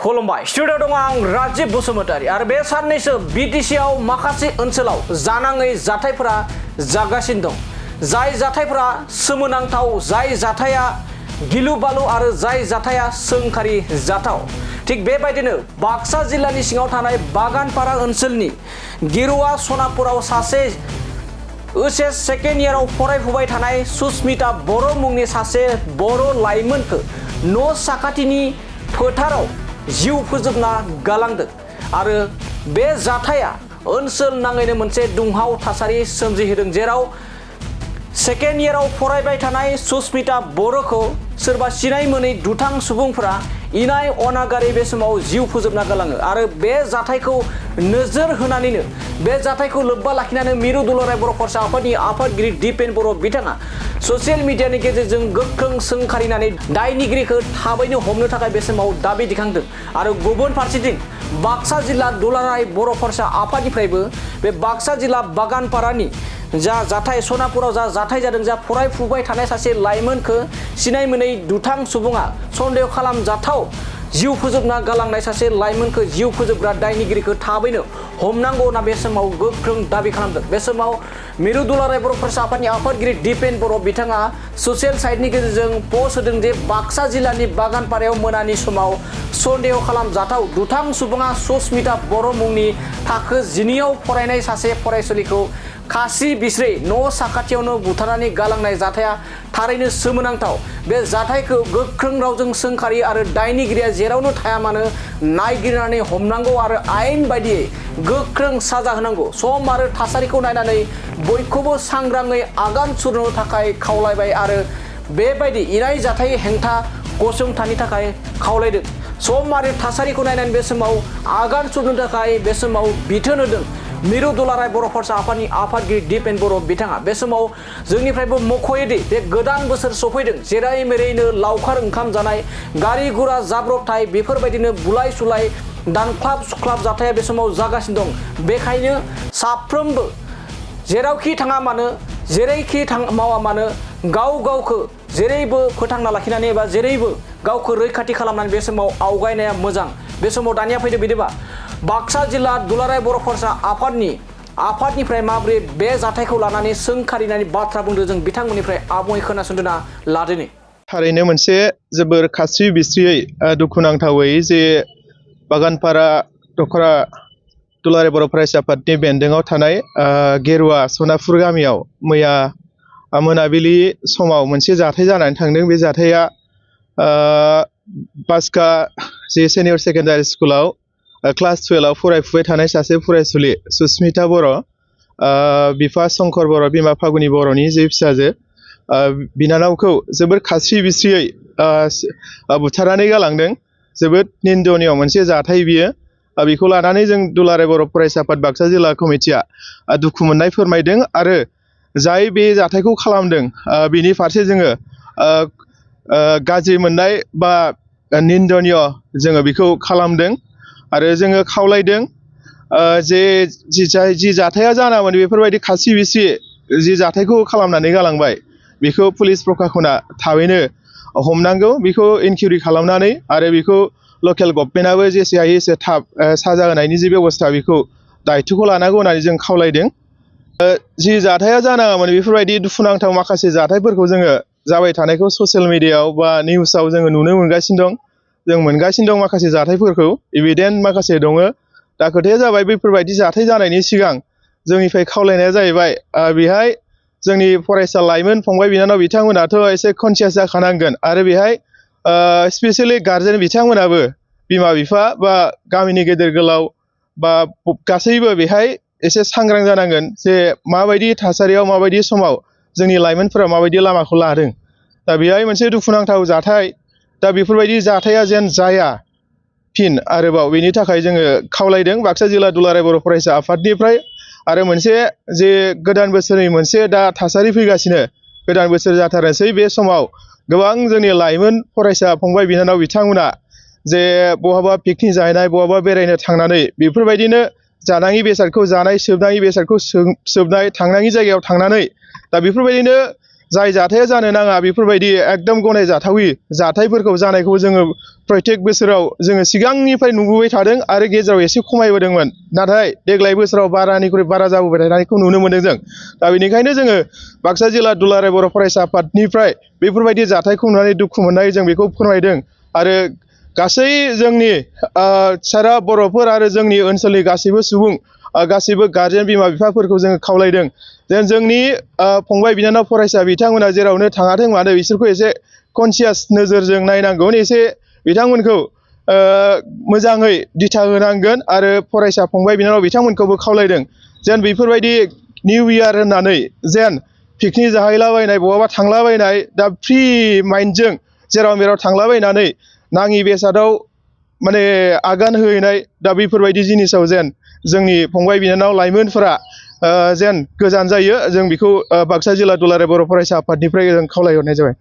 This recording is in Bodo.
खुलुमबाय स्टुडिअ दं आं राजीब बसुमतारी आरो बे साननैसो बिटिसिआव माखासे ओनसोलाव जानाङै जाथायफोरा जागासिनो दं। जाय जाथायफोरा सोमोनांथाव, जाय जाथाया गिलु बालु आरो जाय जाथाया सोंखारि जाथाव। थिग बेबायदिनो बाक्सा जिल्लानि सिङाव थानाय बागानपारा ओनसोलनि गेरुआ सनापुराव सासे ओएचएस सेकेन्ड इयाराव फरायफुबाय थानाय सुस्मिता बर' मुंनि सासे बर' लाइमोनखौ न' साखाथिनि फोथाराव जिउ फोजोबना गालांदों आरो बे जाथाया ओनसोल नाङैनो मोनसे दुंहाव थासारि सोमजिहोदों, जेराव सेकेन्ड इयाराव फरायबाय थानाय सुस्मिता बर'खौ सोरबा सिनाय मोनै दुथां सुबुंफोरा इनाय अनागारै बे समाव जिउ फोजोबना गालाङो आरो बे जाथायखौ नोजोर होनानैनो, बे जाथायखौ लोब्बा लाखिनानै मिरु दुलाराय बर' फरायसा आफादनि आफादगिरि दिपेन बर' बिथाङा ससियेल मिडियानि गेजेरजों गोख्रों सोंखारिनानै दायनिगिरिखौ थाबैनो हमनो थाखाय बे समाव दाबि दिखांदों आरो गुबुन फारसेथिं बाक्सा जिल्ला दुलाराय बर' फरायसा आफादनिफ्रायबो बे बाक्सा जिल्ला बागानपारानि जा जाथाय सनापुराव जा जाथाय जादों, जा फरायफुबाय थानाय सासे लाइमोनखौ सिनाय मोनै दुथां सुबुङा सन्देह खालामजाथाव जिउ फोजोबना गालांनाय सासे लाइमोनखौ जिउ फोजोबग्रा दायनिगिरिखौ थाबैनो हमनांगौ होनना बे समाव गोख्रों दाबि खालामदों। बे समाव मिरु दुलाराय बर' फरायसा आफादनि आफादगिरि दिपेन बर' बिथाङा ससियेल साइटनि गेजेरजों पस्ट होदों जे बाक्सा जिल्लानि बागानपारायाव मोनानि समाव सन्देह खालामजाथाव दुथां सुबुङा सुस्मिता बर' मुंनि थाखो 9आव फरायनाय सासे फरायसुलिखौ खासि बिस्रै न' साखाथियावनो बुथारनानै गालांनाय जाथाया थारैनो सोमोनांथाव। बे जाथायखौ गोख्रों रावजों सोंखारि आरो दायनिगिरिया जेरावनो थाया मानो नायगिरनानै हमनांगौ आरो आयेन बायदियै गोख्रों साजा होनांगौ। सम आरो थासारिखौ नायनानै बयखौबो सांग्राङै आगान सुरनो थाखाय खावलायबाय आरो बेबायदि इनाय जाथाय हेंथा गसंथाननि थाखाय खावलायदों। सम आरो थासारिखौ नायनानै बे समाव आगान सुरनो थाखाय बे समाव बिथोन होदों मिरु दुलाराय बर' फरायसा आफादनि आफादगिरि दिपेन बर' बिथाङा। बे समाव जोंनिफ्रायबो मख'योदि बे गोदान बोसोर सफैदों, जेरै मेरैनो लावखार ओंखाम जानाय, गारि गुरा जाब्रबथाय, बेफोरबायदिनो बुलाय सुलाय दानख्लाब सुख्लाब जाथाया बे समाव जागासिनो दं। बेखायनो साफ्रोमबो जेरावखि थाङा मानो, जेरैखि मावा मानो गाव गावखौ जेरैबो फोथांना लाखिनानै एबा जेरैबो गावखौ रैखाथि खालामनानै बे समाव आवगायनाया मोजां। बे समाव दानिया फैदो बिदिबा बाक्सा जिल्ला दुलाराय बर' फरायसा आफादनिफ्राय माबोरै बे जाथायखौ लानानै सोंखारिनानै बाथ्रा बुंदों, जों बिथांमोननिफ्राय आबुङै खोनासंदोना लादिनि। थारैनो मोनसे जोबोर खास्रि बिस्रियै दुखुनांथावै जे बागानपारा दखरा दुलाराय बर' फरायसा आफादनि बेन्दोङाव थानाय गेरुआ सनापुर गामियाव मैया मोनाबिलि समाव मोनसे जाथाय जानानै थांदों। बे जाथाया बास्का जे सिनियर सेकेन्डारि स्कुलाव क्लास 12आव फरायफुबाय थानाय सासे फरायसुलि सुस्मिता बर', बिफा शंकर बर', बिमा फागुनि बर'नि जे फिसाजो बिनानावखौ जोबोर खास्रि बिस्रियै बुथारनानै गालांदों। जोबोद निन्दनीय मोनसे जाथाय बियो। बेखौ लानानै जों दुलाराय बर' फरायसा आफाद बाक्सा जिल्ला कमिटिया दुखु मोननाय फोरमायदों आरो जाय बे जाथायखौ खालामदों बिनि फारसे जोङो गाज्रि मोननाय बा निन्दनीय जोङो बेखौ खालामदों आरो जोङो खावलायदों जि जाथाया जानामोन, बेफोरबायदि खास्रि बिस्रि जि जाथायखौ खालामनानै गालांबाय बेखौ पुलिस प्रखाखना थाबैनो हमनांगौ, बेखौ इनकुइरि खालामनानै आरो बेखौ लकेल गभर्नमेन्टआबो जेसे हायो एसे थाब साजा होनायनि जि बेबस्था बेखौ दायथ'खौ लानांगौ होननानै जों खावलायदों। जि जाथाया जानाङामोन बेफोरबायदि दुखुनांथाव माखासे जाथायफोरखौ जोङो जाबाय थानायखौ ससियेल मिडियायाव बा निउसाव जोङो नुनो मोनगासिनो दं। जों मोनगासिनो दं माखासे जाथायफोरखौ, इभिडेन्ट माखासे दङ। दा खोथाया जाबाय बैफोरबायदि जाथाय जानायनि सिगां जोंनिफ्राय खावलायनाया जाहैबाय बेहाय जोंनि फरायसा लाइमोन फंबाय बिनानाव बिथांमोनाथ' एसे कनसियास जाखानांगोन आरो बेहाय स्पेसियेलि गार्जेन बिथांमोनाबो, बिमा बिफा बा गामिनि गेदेर गोलाव बा गासैबो बेहाय एसे सांग्रां जानांगोन जे माबायदि थासारियाव माबायदि समाव जोंनि लाइमोनफोरा माबायदि लामाखौ लादों। दा बेहाय मोनसे दुखुनांथाव जाथाय, दा बेफोरबायदि जाथाया जेन जाया फिन आरोबाव, बेनि थाखाय जोङो खावलायदों बाक्सा जिल्ला दुलाराय बर' फरायसा आफादनिफ्राय। आरो मोनसे जे गोदान बोसोरनि मोनसे दा थासारि फैगासिनो, गोदान बोसोर जाथारनोसै, बे समाव गोबां जोंनि लाइमोन फरायसा फंबाय बिनानाव बिथांमोना जे बहाबा पिकनिक जाहैनाय, बहाबा बेरायनो थांनानै बेफोरबायदिनो जानाङि बेसादखौ जानाय, सोबनाङि बेसादखौ सोबनाय, थांनाङि जायगायाव थांनानै दा बेफोरबायदिनो जाय जाथाया जानो नाङा बेफोरबायदि एकदम गनायजाथावि जाथायफोरखौ जानायखौ जोङो प्रत्येक बोसोराव जोङो सिगांनिफ्राय नुबोबाय थादों आरो गेजेराव एसे खमायबोदोंमोन नाथाय देग्लाय बोसोराव बारानिख्रुइ बारा जाबोबाय थानायखौ नुनो मोन्दों जों दा बेनिखायनो जोङो बाक्सा जिल्ला दुलाराय बर' फरायसा आफादनिफ्राय बेफोरबायदि जाथायखौ नुनानै दुखु मोननाय जों बेखौ फोरमायदों आरो गासै जोंनि सारा बर'फोर आरो जोंनि ओनसोलनि गासैबो सुबुं गासैबो गार्जेन बिमा बिफाफोरखौ जोङो खावलायदों जेन जोंनि फंबाय बिनानाव फरायसा बिथांमोना जेरावनो थाङाथों मानो बिसोरखौ एसे कनसियास नोजोरजों नायनांगोन एसे बिथांमोनखौ मोजाङै दिथा होनांगोन आरो फरायसा फंबाय बिनानाव बिथांमोनखौबो खावलायदों जेन बेफोरबायदि निउ इयार होननानै जेन पिकनिक जाहैलाबायनाय बहाबा थांलाबायनाय दा फ्रि माइन्डजों जेराव मेराव थांलाबायनानै नाङि बेसादाव माने आगान होहैनाय दा बेफोरबायदि जिनिसाव जेन जोंनि फंबाय बिनानाव लाइमोनफोरा जेन गोजान जायो जों बेखौ बाक्सा जिल्ला दुलाराय बर' फरायसा आफादनिफ्राय जों खावलायहरनाय जाबाय।